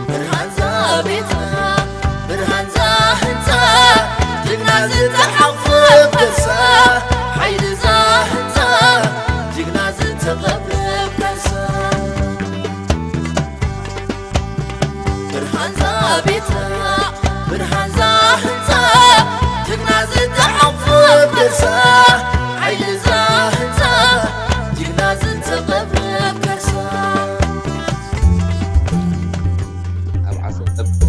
ብርሃንዛ ቤትና ብርሃንዛ ህንፃ ጅግና ዝተሓቑፈ ገዛ ሓይልዛ ህንፃ ጅግና ዝተቐብረ ገዛ ብርሃንዛ ቤትና ብርሃንዛ ህንፃ ጅግና ዝተሓቑፈ ገዛ ሓይልዛ ህንፃ ጅግና ዝተቐብረ ገዛ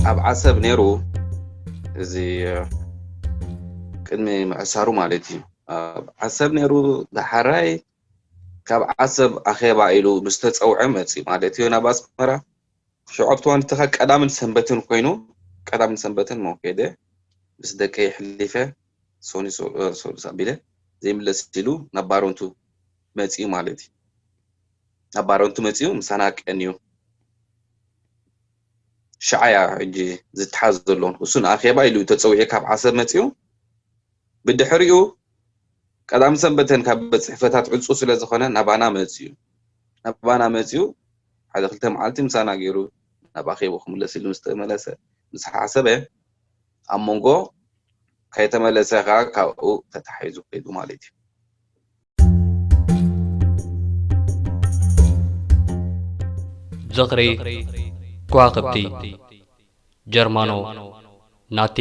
ኣብ ዓሰብ ነይሩ። እዚ ቅድሚ ምዕሳሩ ማለት እዩ። ኣብ ዓሰብ ነይሩ ዳሕራይ ካብ ዓሰብ ኣኼባ ኢሉ ምስ ተጸውዐ መጺኡ ማለት እዩ ናብ ኣስመራ። ሽዑ ኣብቲ ዋንትኻ ቀዳምን ሰንበትን ኮይኑ፣ ቀዳምን ሰንበትን ሞ ከይደ ምስ ደቀይ ኣሕሊፈ ሶኒ ሶ-፣ እ፣ ሶሉስ ኣቢለ ዘይምለስ ኢሉ ናብ ባሮንቱ መጺኡ ማለት እዩ። ናብ ባሮንቱ መጺኡ ምሳና ቀንዩ። ሽዓያ ሕጂ ዝተሓዝ ዘሎ ንሱ ንኣኼባ ኢሉ እዩ ተጸዊዑ ካብ ዓሰብ መጺኡ። ብድሕሪኡ ቀዳም ሰንበተን ካብ ቤት ጽሕፈታት ዕጹ ስለ ዝኾነ ናባና መጺኡ። ናባና መጺኡ ሓደ ክልተ መዓልቲ ምሳና ገይሩ ናብ ኣኼቡ ክምለስ ኢሉ ምስ ተመለሰ፣ ምስ ሓሰበ ኣብ መንጎ ከይተመለሰ ከኣ ካብኡ ተታሒዙ ከይዱ ማለት እዩ። ዝኽሪ ከዋኽብቲ። ጀርማኖ ናቲ።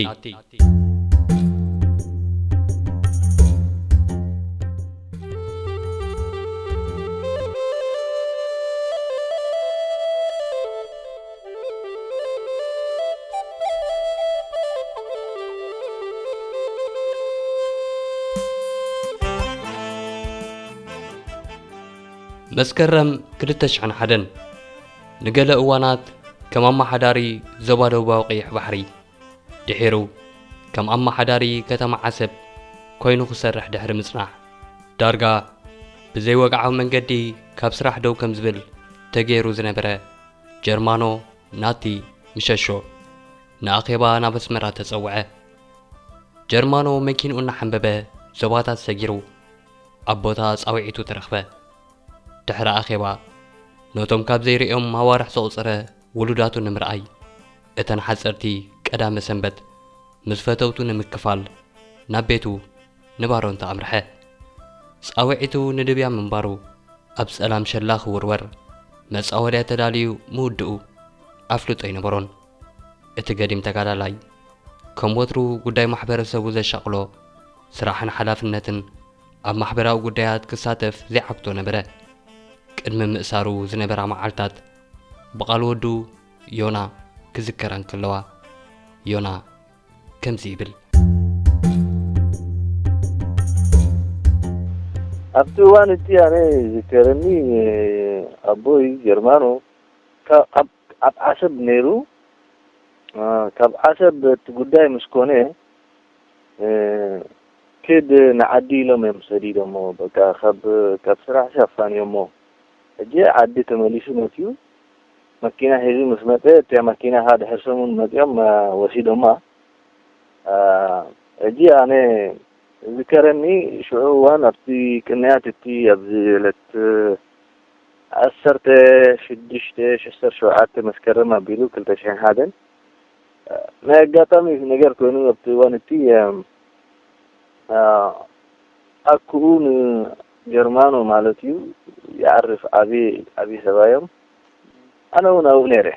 መስከረም ክልተ ሽሕን ሓደን ንገለ እዋናት ከም ኣመሓዳሪ ዞባ ደቡባዊ ቀይሕ ባሕሪ፣ ድሒሩ ከም ኣመሓዳሪ ከተማ ዓሰብ ኮይኑ ክሰርሕ ድሕሪ ምጽናሕ፣ ዳርጋ ብዘይወግዓዊ መንገዲ ካብ ስራሕ ደው ከም ዝብል ተገይሩ ዝነበረ ጀርማኖ ናቲ ምሸሾ ንኣኼባ ናብ ኣስመራ ተጸውዐ። ጀርማኖ መኪንኡ እናሓንበበ ዞባታት ሰጊሩ ኣብ ቦታ ጻውዒቱ ተረኽበ። ድሕሪ ኣኼባ፣ ነቶም ካብ ዘይርእዮም ኣዋርሕ ዘቑጸረ ውሉዳቱ ንምርኣይ፣ እተን ሓጸርቲ ቀዳመ ሰንበት ምስ ፈተውቱ ንምክፋል ናብ ቤቱ ንባሮንታ ኣምርሐ። ጻውዒቱ ንድብያ ምንባሩ፣ ኣብ ጸላም ሸላ ክውርወር መጻወድያ ተዳልዩ ምውድኡ ኣፍልጦ ኣይነበሮን። እቲ ገዲም ተጋዳላይ፣ ከም ወትሩ ጉዳይ ማሕበረሰቡ ዘሻቕሎ ስራሕን ሓላፍነትን ኣብ ማሕበራዊ ጉዳያት ክሳተፍ ዘይዓግቶ ነበረ። ቅድሚ ምእሳሩ ዝነበራ መዓልታት ብቓል ወዱ ዮና ክዝከራ እንከለዋ፣ ዮና ከምዚ ይብል። ኣብቲ እዋን እቲ ኣነ ዝከረኒ ኣቦይ ጀርማኖ ካብ ኣብ ኣብ ዓሰብ ነይሩ። እ፣ ካብ ዓሰብ እቲ ጉዳይ ምስ ኮነ፣ እ፣ ኪድ ንዓዲ ኢሎም እዮም ሰዲዶሞ። በቃ ካብ፣ ካብ ስራሕ ኣፋንዮሞ። ሕጂ ዓዲ ተመሊሱ መጺኡ፣ መኪና ሒዙ ምስ መጸ፣ እቲያ መኪና ኸኣ ድሕሪ ሰሙን መጺኦም፣ እ፣ ወሲዶማ። እ፣ ሕጂ ኣነ ዝከረኒ ሽዑ እዋን ኣብቲ ቅንያት እቲ ኣብዚ ዕለት ዓሰርተ ሽዱሽተ፣ ዓሰርተ ሸውዓተ መስከረም ኣቢሉ ክልተ ሽሕን ሓደን ናይ ኣጋጣሚ ነገር ኮይኑ ኣብቲ እዋን እቲ፣ እ፣ ኣኩኡ ንጀርማኖ ማለት እዩ ይዓርፍ ዓቢ፣ ዓቢ ሰባዮም። ኣነ እውን ኣብኡ ነይረ።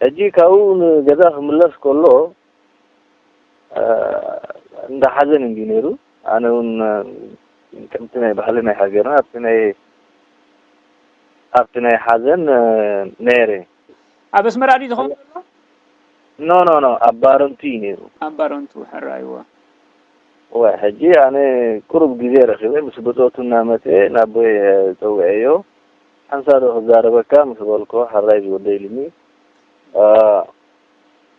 ሕጂ ካብኡ ንገዛ ክምለስ ከሎ፣ እ፣ እንዳ ሓዘን እንድዩ ነይሩ። ኣነ እውን፣ እ፣ ከምቲ ናይ ባህሊ ናይ ሃገርና ኣብቲ ናይ፣ ኣብቲ ናይ ሓዘን፣ እ፣ ነይረ። ኣብ ኣስመራ ድዩ ዝኸውን ዘሎ? ኖ፣ ኖ፣ ኖ፣ ኣብ ባረንቱ እዩ ነይሩ። ኣብ ባረንቱ፣ ሕራይዎ። እወ፣ ሕጂ ኣነ ቁሩብ ግዜ ረኺበ፣ ምስ ብጾቱ እናመጸ ናቦይ ጸውዐዮ። ሓንሳእ ዶ ክዛረበካ ምስ በልኮ፣ ሕራይ ዝወደይ ኢሉኒ። እ፣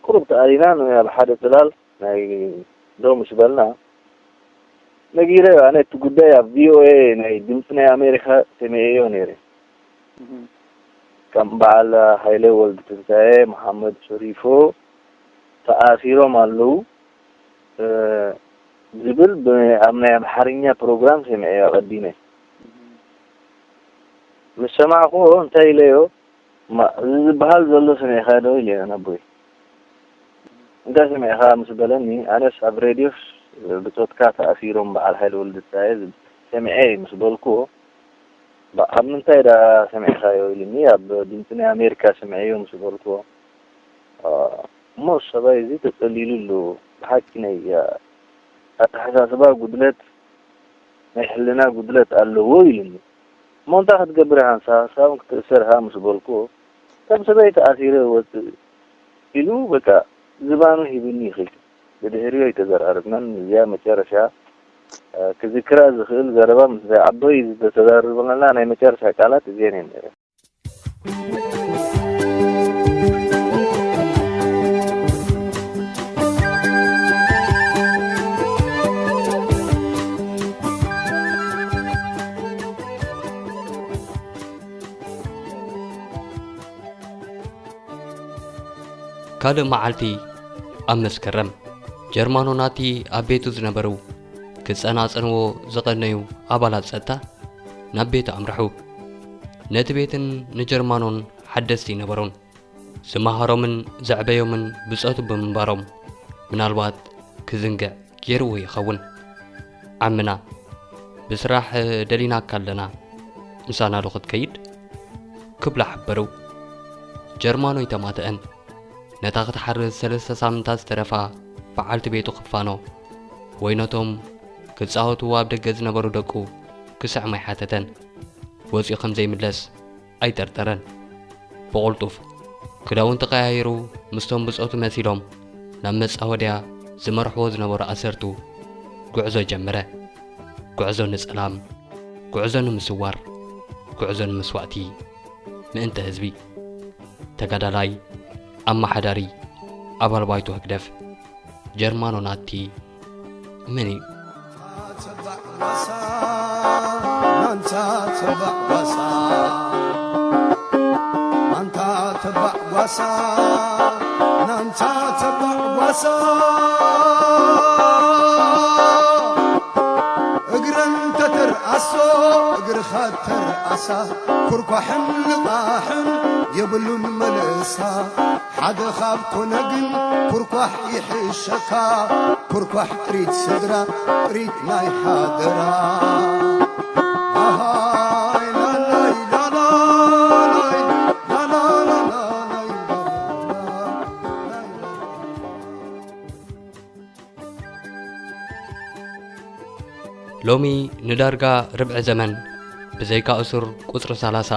ቁሩብ ተኣሊና ን-፣ ኣብ ሓደ ጽላል ናይ ደው ምስ በልና፣ ነጊረዮ። ኣነ እቲ ጉዳይ ኣብ ቪ ኦ ኤ ናይ ድምፂ ናይ ኣሜሪካ ሰሚዐዮ ነይረ። እህ። ከም በዓል ሃይለ ወልድ ትንሳኤ፣ መሓመድ ሸሪፎ፣ ተኣሲሮም ኣለዉ ዝብል ኣብ ናይ ኣምሓርኛ ፕሮግራም ሰሚዐዮ ኣቐዲመ። ምስ ሰማዕኩዎ እንታይ ኢለዮ፣ እዚ ዝበሃል ዘሎ ሰሚዕካ ዶ ኢለዮ ነቦይ። እንታይ ሰሚዕካ ምስ በለኒ፣ ኣነስ ኣብ ሬድዮስ ብጾትካ ተኣሲሮም በዓል ሓይለ ወልደትንሳኤ ዝብል ሰሚዐ ምስ በልኩዎ፣ ኣብ ምንታይ ደኣ ሰሚዕካዮ ኢሉኒ። ኣብ ድምጺ ናይ ኣሜሪካ ሰሚዐዮ ምስ በልኩዎ፣ እሞ ሰብኣይ እዚ ተጸሊሉ ኣሎ፣ ብሓቂ ናይ ኣተሓሳስባ ጉድለት፣ ናይ ሕልና ጉድለት ኣለዎ ኢሉኒ። እሞ እንታይ ክትገብር ኢኻ ንስኻ፣ ንስኻ እውን ክትእሰር ኢኻ ምስ በልኩዎ፣ ከም ሰበይቲ ኣሲረ እወጽእ ኢሉ በቃ ዝባኑ ሂቡኒ ይኸይድ። ብድሕሪኡ ኣይተዘራረብናን። እዚኣ መጨረሻ ክዝክራ ዝኽእል ዘረባ ምስ ዓቦይ ዝተዘራረብናላ ናይ መጨረሻ ቃላት እዚአን እየን ነይረን። ካልእ መዓልቲ ኣብ መስከረም፣ ጀርማኖ ናቲ ኣብ ቤቱ ዝነበሩ ክጸናጸንዎ ዝቐነዩ ኣባላት ጸጥታ ናብ ቤቱ ኣምርሑ። ነቲ ቤትን ንጀርማኖን ሓደስቲ ኣይነበሩን። ዝመሃሮምን ዘዕበዮምን ብጾቱ ብምንባሮም፣ ምናልባት ክዝንግዕ ገይርዎ ይኸውን። ዓምና፣ ብስራሕ ደሊናካ ኣለና፣ ምሳና ዶ ክትከይድ? ክብላ ሓበሩ። ጀርማኖ ኣይተማትአን። ነታ ክትሓርስ ሰለስተ ሳምንታት ዝተረፋ በዓልቲ ቤቱ ክፋኖ፣ ወይ ነቶም ክጻወቱ ኣብ ደገ ዝነበሩ ደቁ ክስዕሞ ኣይሓተተን። ወጺኡ ከም ዘይምለስ ኣይጠርጠረን። ብቕልጡፍ ክዳውንቲ ቀያይሩ ምስቶም ብጾቱ መሲሎም ናብ መጻወድያ ዝመርሕዎ ዝነበሩ ኣሰርቱ ጉዕዞ ጀመረ። ጉዕዞ ንጸላም፣ ጉዕዞ ንምስዋር፣ ጉዕዞ ንመስዋእቲ ምእንተ ህዝቢ። ተጋዳላይ፣ ኣመሓዳሪ፣ ኣባል ባይቶ ህግደፍ ጀርማኖ ናቲ መን እዩ? ተባዕ ጓሳ፣ ናንታ ተባዕ ጓሳ፣ ኣንታ ተባዕ ጓሳ፣ ናንታ ተባዕ ጓሳ። እግረን ተተርኣሶ፣ እግርኻ ተርኣሳ፣ ኩርኳሕን ልቓሕን የብሉን መለሳ። ሓደ ካብ ኮነ ግን ኩርኳሕ ይሕሸካ፣ ኩርኳሕ ጥሪት ስድራ፣ ጥሪት ናይ ሓደራ። ኣሃይ ላላይ ላላላይ፣ ላላላላይ ላላላይ። ሎሚ ንዳርጋ ርብዒ ዘመን ብዘይካ እሱር ቁጽሪ ሰላሳ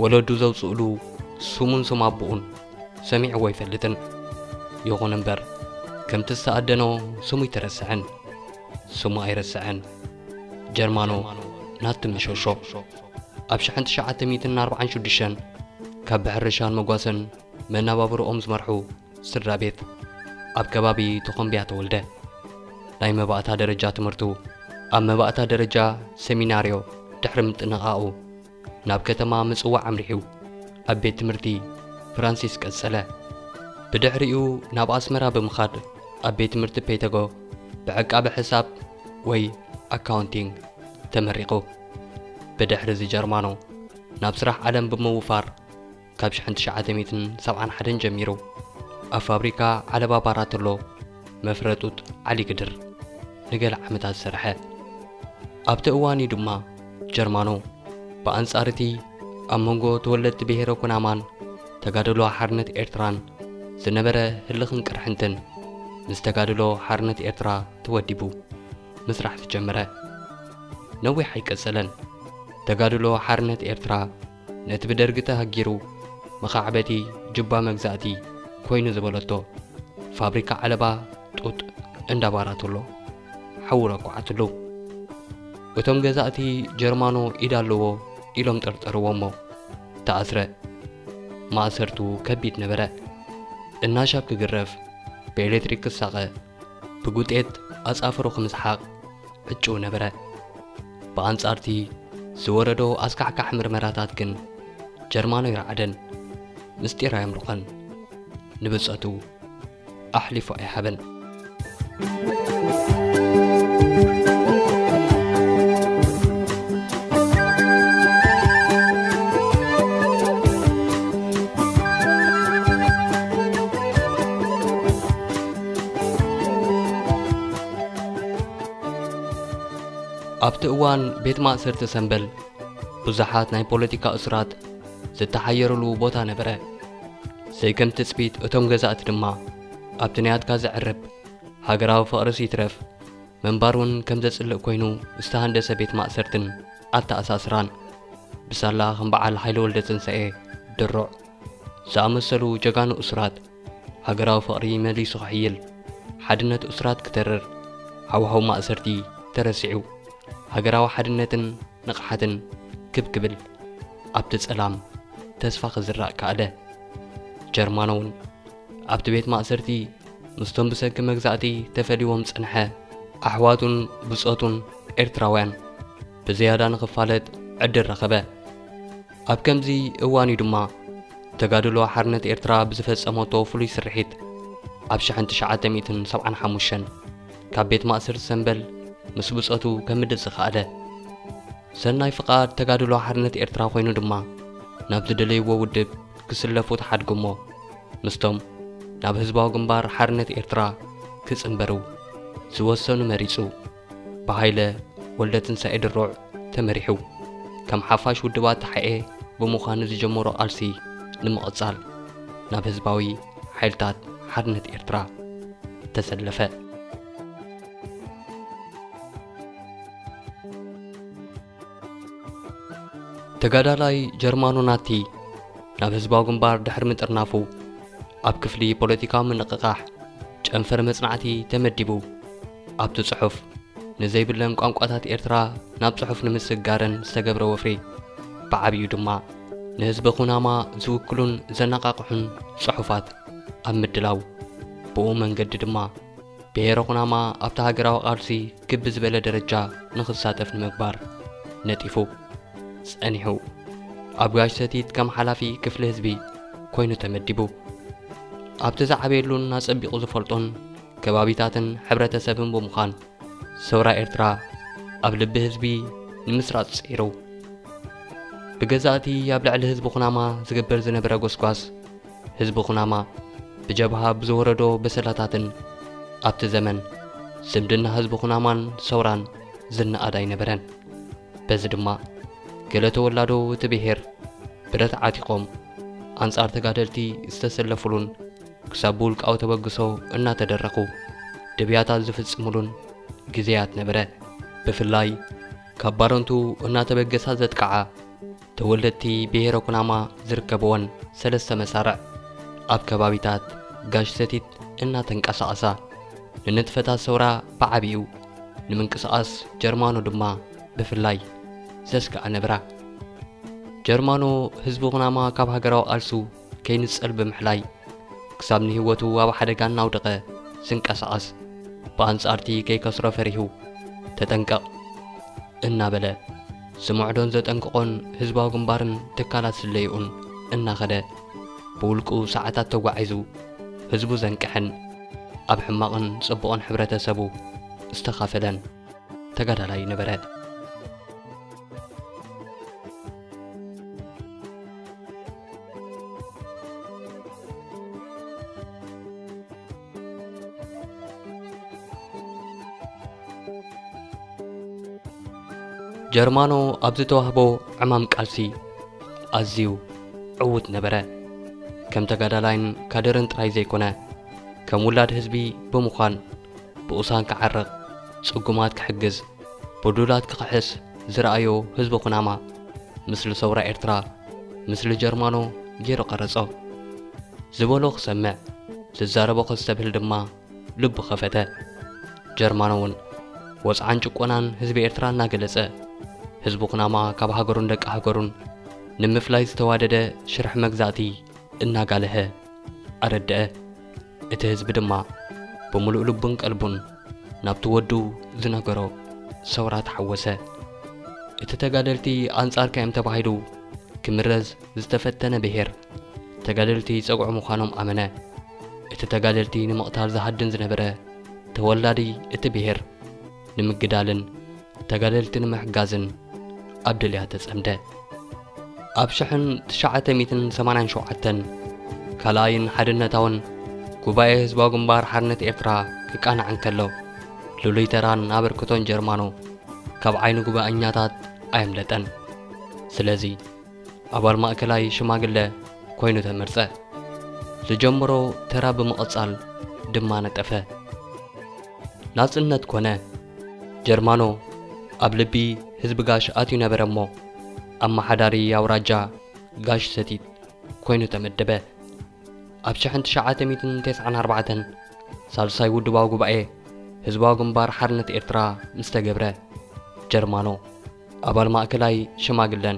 ወለዱ ዘውጽእሉ ስሙን ስም ኣቦኡን ሰሚዕዎ ኣይፈልጥን። ይኹን እምበር፣ ከምቲ ዝተኣደኖ ስሙ ኣይተረስዐን። ስሙ ኣይረስዐን። ጀርማኖ ናቲ መሸሾ። ኣብ ሽሕን ትሽዓተ ሚእትን ኣርባዓን ሽዱሽተን ካብ ብሕርሻን መጓሰን መነባብሮኦም ዝመርሑ ስድራ ቤት ኣብ ከባቢ ተኾምቢያ ተወልደ። ናይ መባእታ ደረጃ ትምህርቱ ኣብ መባእታ ደረጃ ሰሚናርዮ ድሕሪ ምጥንቓቑ፣ ናብ ከተማ ምጽዋዕ ኣምሪሑ ኣብ ቤት ትምህርቲ ፍራንሲስ ቀጸለ። ብድሕሪኡ ናብ ኣስመራ ብምኻድ ኣብ ቤት ትምህርቲ ፔተጎ ብዕቃበ ሕሳብ ወይ ኣካውንቲንግ ተመሪቑ። ብድሕሪ እዚ ጀርማኖ ናብ ስራሕ ዓለም ብምውፋር ካብ ሽሕን ትሽዓተ ሚእትን ሰብዓን ሓደን ጀሚሩ ኣብ ፋብሪካ ዓለባ ባራቶሎ መፍረ ጡጥ ዓሊ ግድር ንገለ ዓመታት ዝሰርሐ። ኣብቲ እዋን እዩ ድማ ጀርማኖ ብኣንጻር እቲ ኣብ መንጎ ተወለድቲ ብሄረ ኩናማን ተጋድሎ ሓርነት ኤርትራን ዝነበረ ህልኽን ቅርሕንትን ምስ ተጋድሎ ሓርነት ኤርትራ ተወዲቡ ምስራሕ ዝጀመረ። ነዊሕ ኣይቀጸለን። ተጋድሎ ሓርነት ኤርትራ ነቲ ብደርጊ ተሃጊሩ መኻዕበቲ ጁባ መግዛእቲ ኮይኑ ዝበለቶ ፋብሪካ ዓለባ ጡጥ እንዳ ባራቶሎ ሓዊ ረኳዓትሉ። እቶም ገዛእቲ ጀርማኖ ኢድ ኣለዎ ኢሎም ጠርጠርዎ እሞ ተኣስረ። ማእሰርቱ ከቢድ ነበረ። እናሻብ ክግረፍ፣ ብኤሌክትሪክ ክሳቐ፣ ብጉጤት ኣጻፍሩ ክምስሓቕ ዕጩ ነበረ። ብኣንጻርቲ ዝወረዶ ኣስካሕካሕ ምርመራታት ግን ጀርማኖ ኣይረዓደን፣ ምስጢር ኣየምርቖን። ንብጸቱ ኣሕሊፉ ኣይሃበን። ኣብቲ እዋን ቤት ማእሰርቲ ሰምበል ብዙሓት ናይ ፖለቲካ እሱራት ዝተሓየሩሉ ቦታ ነበረ። ዘይከም ትጽቢት እቶም ገዛእቲ ድማ ኣብቲ ናይ ኣድካ ዘዕርብ ሃገራዊ ፍቕርስ ይትረፍ ምንባር እውን ከም ዘጽልእ ኮይኑ ዝተሃንደሰ ቤት ማእሰርትን ኣተኣሳስራን ብሳላ ከም በዓል ሓይለ ወልደ ትንሳኤ ድሩዕ ዝኣመሰሉ ጀጋኑ እሱራት ሃገራዊ ፍቕሪ መሊሱ ክሕይል፣ ሓድነት እሱራት ክተርር፣ ሃዋህው ማእሰርቲ ተረሲዑ፣ ሃገራዊ ሓድነትን ንቕሓትን ክብ ክብል ኣብቲ ጸላም ተስፋ ክዝራእ ከኣለ። ጀርማኖ እውን ኣብቲ ቤት ማእሰርቲ ምስቶም ብሰንኪ መግዛእቲ ተፈልይዎም ዝጸንሐ ኣሕዋቱን ብጾቱን ኤርትራውያን ብዝያዳ ንኽፋለጥ ዕድል ረኸበ። ኣብ ከምዚ እዋን እዩ ድማ ተጋድሎ ሓርነት ኤርትራ ብዝፈጸመቶ ፍሉይ ስርሒት ኣብ ሽሕን ትሽዓተ ሚእትን ሰብዓን ሓሙሽተን ካብ ቤት ማእሰርቲ ሰምበል ምስ ብጾቱ ከምድእ ዝኸኣለ። ሰናይ ፍቓድ ተጋድሎ ሓርነት ኤርትራ ኮይኑ ድማ ናብ ዝደለይዎ ውድብ ክስለፉ ተሓድጉ እሞ ምስቶም ናብ ህዝባዊ ግንባር ሓርነት ኤርትራ ክጽንበሩ ዝወሰኑ መሪጹ። ብሃይለ ወልደትንሳኤ ድሩዕ ተመሪሑ፣ ከም ሓፋሽ ውድባት ተሓኤ ብምዃኑ ዝጀመሮ ቃልሲ ንምቕጻል ናብ ህዝባዊ ሓይልታት ሓርነት ኤርትራ ተሰለፈ። ተጋዳላይ ጀርማኖ ናቲ ናብ ህዝባዊ ግንባር ድሕሪ ምጥርናፉ፣ ኣብ ክፍሊ ፖለቲካዊ ምንቕቓሕ ጨንፈር መጽናዕቲ ተመዲቡ። ኣብቲ ጽሑፍ፣ ንዘይብለን ቋንቋታት ኤርትራ ናብ ጽሑፍ ንምስግጋረን ዝተገብረ ወፍሪ፣ ብዓቢኡ ድማ ንህዝቢ ኩናማ ዝውክሉን ዘነቓቕሑን ጽሑፋት ኣብ ምድላው፣ ብኡ መንገዲ ድማ ብሄረ ኩናማ ኣብቲ ሃገራዊ ቃልሲ ክብ ዝበለ ደረጃ ንኽሳተፍ ንምግባር ነጢፉ ጸኒሑ። ኣብ ጋሽ ሰቲት ከም ሓላፊ ክፍሊ ህዝቢ ኮይኑ ተመዲቡ። ኣብቲ ዝዓበየሉን ኣጸቢቑ ዝፈልጦን ከባቢታትን ሕብረተሰብን ብምዃን፣ ሰውራ ኤርትራ ኣብ ልቢ ህዝቢ ንምስራጽ ጸይሩ። ብገዛእቲ ኣብ ልዕሊ ህዝቢ ኩናማ ዝግበር ዝነበረ ጎስጓስ፣ ህዝቢ ኩናማ ብጀብሃ ብዝወረዶ በሰላታትን ኣብቲ ዘመን ዝምድና ህዝቢ ኩናማን ሰውራን ዝነኣድ ኣይነበረን። በዚ ድማ ገለ ተወላዶ እቲ ብሄር ብረት ዓጢቖም ኣንጻር ተጋደልቲ ዝተሰለፉሉን ክሳብ ብውልቃዊ ተበግሶ እናተደረኹ ድብያታት ዝፍጽሙሉን ግዜያት ነበረ። ብፍላይ ካብ ባረንቱ እናተበገሳ ዘጥቅዓ ተወለድቲ ብሄረ ኩናማ ዝርከብወን ሰለስተ መሳርዕ ኣብ ከባቢታት ጋሽ ሰቲት እናተንቀሳቐሳ ንንጥፈታት ሰውራ ብዓቢኡ ንምንቅስቓስ ጀርማኖ ድማ ብፍላይ ዘስግኣ ነበራ። ጀርማኖ ህዝቢ ኩናማ ካብ ሃገራዊ ቃልሱ ከይንጸል ብምሕላይ፣ ክሳብ ንህይወቱ ኣብ ሓደጋ እናውደቐ ዝንቀሳቐስ፣ ብኣንጻርቲ ከይከስሮ ፈሪሁ፣ "ተጠንቀቕ!" እናበለ፣ ዝምዕዶን ዘጠንቅቖን ህዝባዊ ግንባርን ትካላት ስለይኡን እናኸደ፣ ብውልቁ ሰዓታት ተጓዒዙ፣ ህዝቡ ዘንቅሐን ኣብ ሕማቕን ጽቡቕን ሕብረተሰቡ ዝተኻፈለን ተጋዳላይ ነበረ። ጀርማኖ ኣብ ዝተዋህቦ ዕማም ቃልሲ ኣዝዩ ዕዉት ነበረ። ከም ተጋዳላይን ካድርን ጥራይ ዘይኮነ፣ ከም ውላድ ህዝቢ ብምዃን ብኡሳን ክዓርቕ፣ ጽጉማት ክሕግዝ፣ ብዱላት ክኽሕስ ዝረኣዮ ህዝቢ ኩናማ፣ ምስሊ ሰውራ ኤርትራ፣ ምስሊ ጀርማኖ ገይሩ ቀረጾ። ዝበሎ ክሰምዕ፣ ዝዛረቦ ከስተብህል ድማ ልቡ ከፈተ። ጀርማኖ እውን ወጽዓን ጭቆናን ህዝቢ ኤርትራ እናገለጸ፣ ህዝቢ ኩናማ ካብ ሃገሩን ደቂ ሃገሩን ንምፍላይ ዝተዋደደ ሽርሒ መግዛእቲ እናጋለሀ ኣረድአ። እቲ ህዝቢ ድማ ብምሉእ ልቡን ቀልቡን ናብቲ ወዱ ዝነገሮ ሰውራ ተሓወሰ። እቲ ተጋደልቲ ኣንጻርካ እዮም ተባሂሉ ክምረዝ ዝተፈተነ ብሄር፣ ተጋደልቲ ጸግዑ ምዃኖም ኣመነ። እቲ ተጋደልቲ ንምቕታል ዝሃድን ዝነበረ ተወላዲ እቲ ብሄር ንምግዳልን ተጋደልቲ ንምሕጋዝን ኣብ ድልያ ተጸምደ። ኣብ ሽሕን ትሽዓተ ሚእትን ሰማንያን ሸውዓተን ካልኣይን ሓድነታውን ጉባኤ ህዝባዊ ግንባር ሓርነት ኤርትራ ክቃናዕ እንከሎ፣ ልሉይ ተራን ኣበርክቶን ጀርማኖ ካብ ዓይኒ ጉባኤኛታት ኣየምለጠን። ስለዚ ኣባል ማእከላይ ሽማግለ ኮይኑ ተመርጸ። ዝጀመሮ ተራ ብምቕጻል ድማ ነጠፈ። ናጽነት ኮነ። ጀርማኖ ኣብ ልቢ ህዝቢ ጋሽ ኣትዩ ነበረ እሞ፣ ኣመሓዳሪ ኣውራጃ ጋሽ ሰቲት ኮይኑ ተመደበ። ኣብ ሽሕን ትሽዓተ ሚእትን ተስዓን ኣርባዕተን ሳልሳይ ውድባዊ ጉባኤ ህዝባዊ ግንባር ሓርነት ኤርትራ ምስ ተገብረ፣ ጀርማኖ ኣባል ማእከላይ ሽማግለን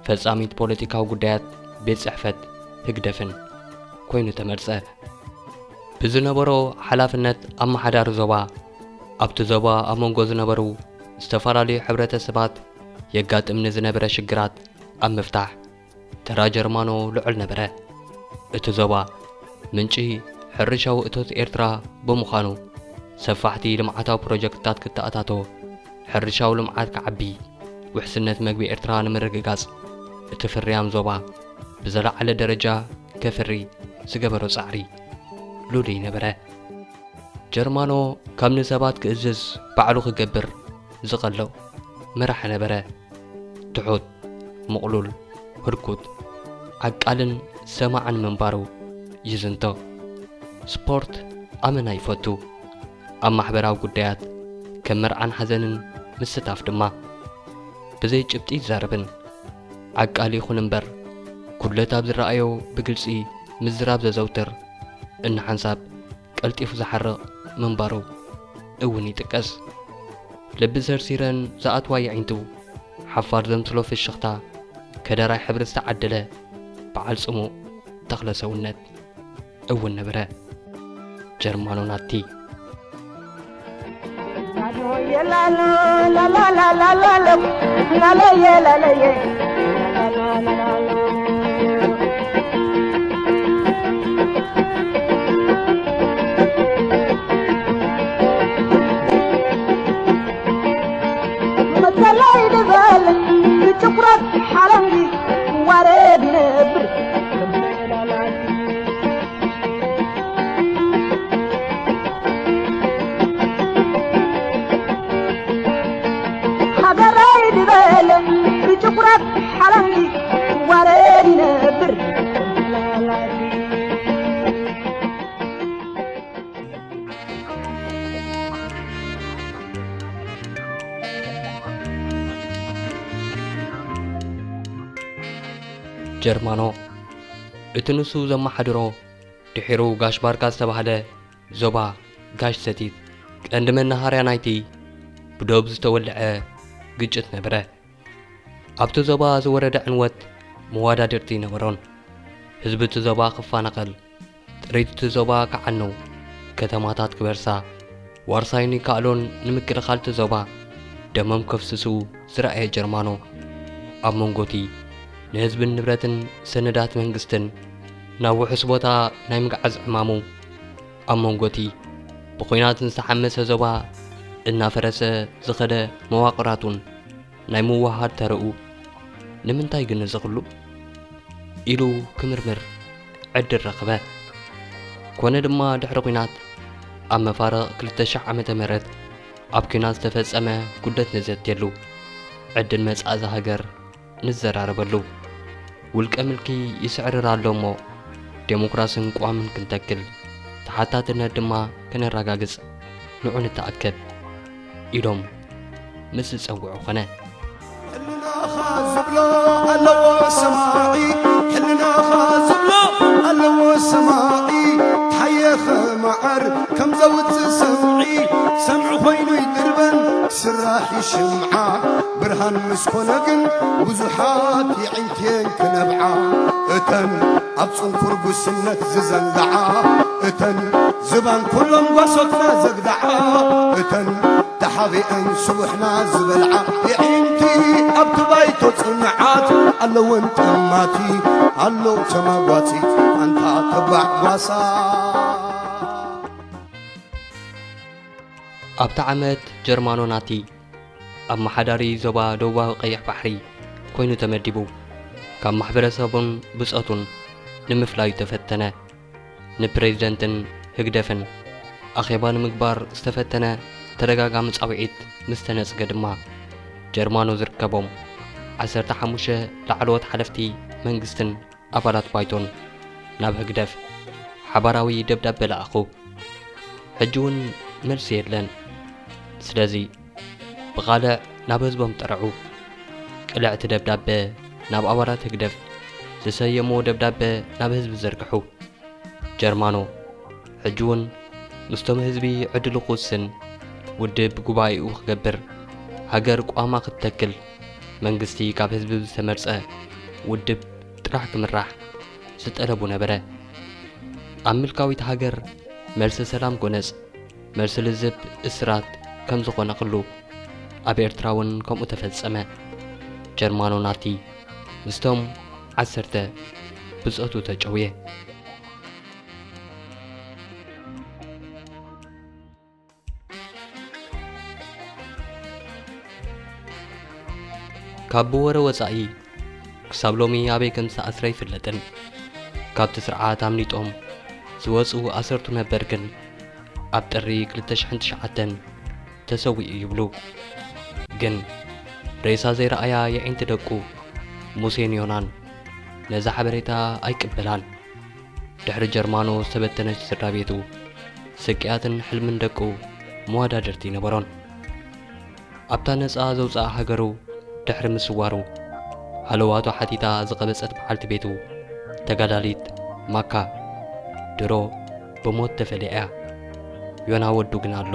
ፈጻሚት ፖለቲካዊ ጉዳያት ቤት ጽሕፈት ህግደፍን ኮይኑ ተመርጸ። ብዝነበሮ ሓላፍነት ኣመሓዳሪ ዞባ፣ ኣብቲ ዞባ ኣብ መንጎ ዝነበሩ ዝተፈላለዩ ሕብረተሰባት የጋጥም ንዝነበረ ሽግራት ኣብ ምፍታሕ ተራ ጀርማኖ ልዑል ነበረ። እቲ ዞባ ምንጪ ሕርሻዊ እቶት ኤርትራ ብምዃኑ፣ ሰፋሕቲ ልምዓታዊ ፕሮጀክትታት ክተኣታቶ፣ ሕርሻዊ ልምዓት ክዓቢ፣ ውሕስነት መግቢ ኤርትራ ንምርግጋጽ፣ እቲ ፍርያም ዞባ ብዝለዓለ ደረጃ ከፍሪ ዝገበሮ ጻዕሪ ልሉይ ነበረ። ጀርማኖ ካብ ንሰባት ክእዝዝ ባዕሉ ክገብር ዝቐሎ መራሒ ነበረ። ትሑት፣ ምቕሉል፣ ህርኩት፣ ዓቃልን ሰማዕን ምንባሩ ይዝንቶ። ስፖርት ኣመና ይፈቱ። ኣብ ማሕበራዊ ጉዳያት ከም መርዓን ሓዘንን ምስታፍ ድማ ብዘይ ጭብጢ ይዛረብን። ዓቃል ይኹን እምበር፣ ጉድለት ኣብ ዝረኣዮ ብግልጺ ምዝራብ ዘዘውትር፣ እንሓንሳብ ቀልጢፉ ዝሓርቕ ምንባሩ እውን ይጥቀስ። ልቢ ሰርሲረን ዝኣትዋ የዒንቱ፣ ሓፋር ዘምስሎ ፍሽኽታ፣ ከደራይ ሕብሪ ዝተዓደለ በዓል ጽሙእ ተኽለ ሰውነት እውን ነበረ። ጀርማኖ ናቲ። መሰለይ ዝበል ብትኹረት ሓለንጊ ዋረድ ይነብር። ሃገረይ ዝበለ ብትኹረት ሓለንጊ ዋረድ ይነብር። ጀርማኖ፣ እቲ ንሱ ዘመሓድሮ ድሒሩ ጋሽ ባርካ ዝተባህለ ዞባ ጋሽ ሰቲት ቀንዲ መናሃርያ ናይቲ ብዶብ ዝተወልዐ ግጭት ነበረ። ኣብቲ ዞባ ዝወረደ ዕንወት መወዳድርቲ ኣይነበሮን። ህዝቢ እቲ ዞባ ክፈናቐል፣ ጥሪት እቲ ዞባ ክዓኑ፣ ከተማታት ክበርሳ፣ ዋርሳይን ይከኣሎን ንምክልኻል እቲ ዞባ ደሞም ከፍስሱ ዝረኣየ ጀርማኖ፣ ኣብ መንጎ እቲ ንህዝብን ንብረትን ሰነዳት መንግስትን ናብ ውሑስ ቦታ ናይ ምግዓዝ ዕማሙ፣ ኣብ መንጎ እቲ ብኲናት ዝተሓመሰ ዞባ እናፈረሰ ዝኸደ መዋቕራቱን ናይ ምውህሃድ ተረኡ፣ ንምንታይ ግን እዚ ኹሉ? ኢሉ ክምርምር ዕድል ረኸበ። ኮነ ድማ ድሕሪ ኲናት ኣብ መፋርቕ ክልተ ሽሕ ዓመተ ምህረት ኣብ ኲናት ዝተፈጸመ ጉደት ንዘትየሉ፣ ዕድል መጻኢ እዛ ሃገር ንዘራረበሉ። ውልቀ ምልኪ ይስዕርር ኣሎ እሞ፣ ዴሞክራስን ቅዋምን ክንተክል፣ ተሓታትነት ድማ ከነረጋግጽ ንዑ ንተኣከብ ኢሎም ምስ ዝጸውዑ ኾነ። ሕልናኻ ዝብሎ ኣለዎ ሰማዒ፣ ሕልናኻ ዝብሎ ኣለዎ ሰማዒ። ታየኸ መዓር ከም ዘውጽእ ሰምዒ፣ ሰምዒ ኮይኑ ይድርበን ክስራሕ ይሽምዓ። ብርሃን ምስ ኮነ ግን ብዙሓት የዒንትየን ክነብዓ። እተን ኣብ ጽንኩር ጉስነት ዝዘንግዓ፣ እተን ዝባን ኩሎም ጓሶትና ዘግድዓ፣ እተን ተሓቢአን ስቡሕና ዝበልዓ፣ የዒንቲ ኣብቲ ባይቶ ጽንዓት ኣለወን ጠማቲ፣ ኣሎ ተማጓቲ ኣንታ ተባዕ ጓሳ። ኣብታ ዓመት ጀርማኖ ናቲ ኣመሓዳሪ ዞባ ደቡባዊ ቀይሕ ባሕሪ ኮይኑ ተመዲቡ። ካብ ማሕበረሰቡን ብጾቱን ንምፍላዩ ተፈተነ። ንፕሬዝደንትን ህግደፍን ኣኼባ ንምግባር ዝተፈተነ ተደጋጋሚ ጻውዒት ምስ ተነጽገ ድማ፣ ጀርማኖ ዝርከቦም ዓሰርተ ሓሙሽተ ላዕለዎት ሓለፍቲ መንግስትን ኣባላት ባይቶን ናብ ህግደፍ ሓባራዊ ደብዳበ ለኣኹ። ሕጂ እውን መልሲ የለን። ስለዚ ብቓልዕ ናብ ህዝቦም ጠርዑ። ቅልዕቲ ደብዳበ ናብ ኣባላት ህግደፍ ዝሰየምዎ ደብዳበ ናብ ህዝቢ ዘርግሑ። ጀርማኖ ሕጂ እውን ምስቶም ህዝቢ ዕድሉ ክውስን፣ ውድብ ጉባኤኡ ክገብር፣ ሃገር ቋማ ክትተክል፣ መንግስቲ ካብ ህዝቢ ዝተመርጸ ውድብ ጥራሕ ክምራሕ ዝጠለቡ ነበረ። ኣብ ምልካዊት ሃገር መልሲ ሰላም ጎነጽ፣ መልሲ ልዝብ እስራት ከም ዝኾነ ኩሉ፣ ኣብ ኤርትራ እውን ከምኡ ተፈጸመ። ጀርማኖ ናቲ ምስቶም ዓሰርተ ብጾቱ ተጨውየ። ካብ ብወረ ወጻኢ ክሳብ ሎሚ ኣበይ ከም ዝተኣስረ ኣይፍለጥን። ካብቲ ስርዓት ኣምሊጦም ዝወጹ ኣሰርቱ ነበር ግን ኣብ ጥሪ ክልተ ሽሕን ትሽዓተን ተሰዊኡ ይብሉ። ግን ሬሳ ዘይረኣያ የዒንቲ ደቁ ሙሴን ዮናን ነዛ ሓበሬታ ኣይቅበላን። ድሕሪ ጀርማኖ ዝተበተነች ስድራ ቤቱ፣ ስቅያትን ሕልምን ደቁ መወዳድርቲ ኣይነበሮን። ኣብታ ነጻ ዘውጽኣ ሃገሩ ድሕሪ ምስዋሩ፣ ሃለዋቱ ሓቲታ ዝቐበጸት በዓልቲ ቤቱ፣ ተጋዳሊት ማካ፣ ድሮ ብሞት ተፈልያ እያ። ዮና ወዱ ግን ኣሎ።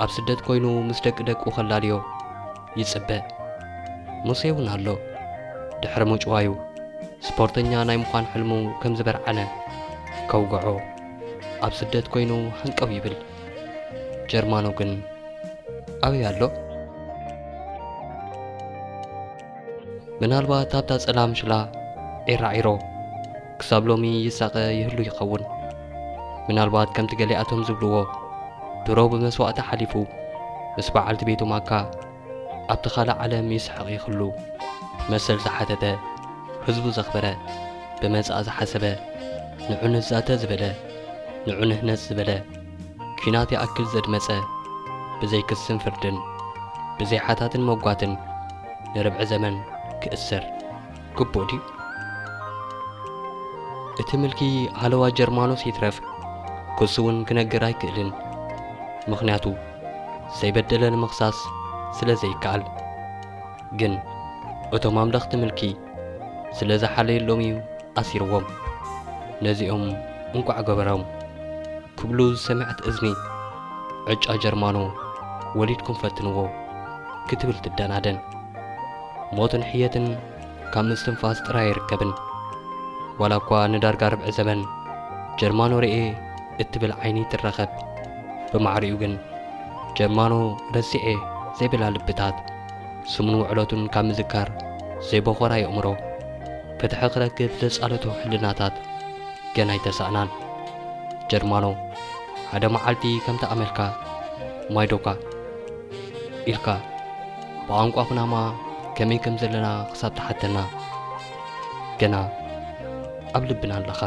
ኣብ ስደት ኮይኑ ምስ ደቂ ደቁ ከላልዮ ይጽበ። ሙሴ እውን ኣሎ። ድሕሪ ምጭዋዩ፣ ስፖርተኛ ናይ ምዃን ሕልሙ ከም ዝበርዓነ ከውግዖ፣ ኣብ ስደት ኮይኑ ሃንቀው ይብል። ጀርማኖ ግን ኣበይ ኣሎ? ምናልባት ኣብታ ጸላም ሽላ ዒራዒሮ ክሳብ ሎሚ ይሳቐ ይህሉ ይኸውን። ምናልባት ከምቲ ገሊኣቶም ዝብልዎ፣ ድሮ ብመስዋእቲ ሓሊፉ ምስ በዓልቲ ቤቱ ማካ ኣብቲ ካልእ ዓለም ይስሕቕ ይኽሉ። መሰል ዝሓተተ፣ ህዝቡ ዘኽበረ፣ ብመጻኢ ዝሓሰበ፣ ንዑ ንዛተ ዝበለ፣ ንዑ ንህነጽ ዝበለ፣ ኲናት ይኣክል ዘድመጸ፣ ብዘይ ክስን ፍርድን፣ ብዘይ ሓታትን መጓትን ንርብዒ ዘመን ክእሰር ግቡእ ድዩ? እቲ ምልኪ ሃለዋ ጀርማኖስ ይትረፍ፣ ክሱ እውን ክነግር ኣይክእልን። ምኽንያቱ፣ ዘይበደለ ንምኽሳስ ስለ ዘይከኣል። ግን እቶም ኣምለኽቲ ምልኪ ስለ ዝሓለየሎም እዩ ኣሲርዎም። ነዚኦም እንቋዕ ገበሮም ክብሉ ዝሰምዐት እዝኒ፣ ዕጫ ጀርማኖ ወሊድኩም ፈትንዎ ክትብል ትደናደን። ሞትን ሕየትን ካብ ምስትንፋስ ጥራይ ኣይርከብን። ዋላ እኳ ንዳርጋ ርብዒ ዘመን ጀርማኖ ርእየ እትብል ዓይኒ ትረኸብ፣ ብማዕሪኡ ግን ጀርማኖ ረሲዐ ዘይብላ ልብታት፣ ስሙን ውዕለቱን ካብ ምዝካር ዘይበኾራ የእምሮ፣ ፍትሒ ክረክብ ዘጻለቶ ሕልናታት ገና ኣይተሳእናን። ጀርማኖ፣ ሓደ መዓልቲ ከምቲ ኣመልካ፣ ማይዶካ ኢልካ ብቋንቋ ኩናማ ከመይ ከም ዘለና ክሳብ ትሓተና፣ ገና ኣብ ልብና ኣለኻ።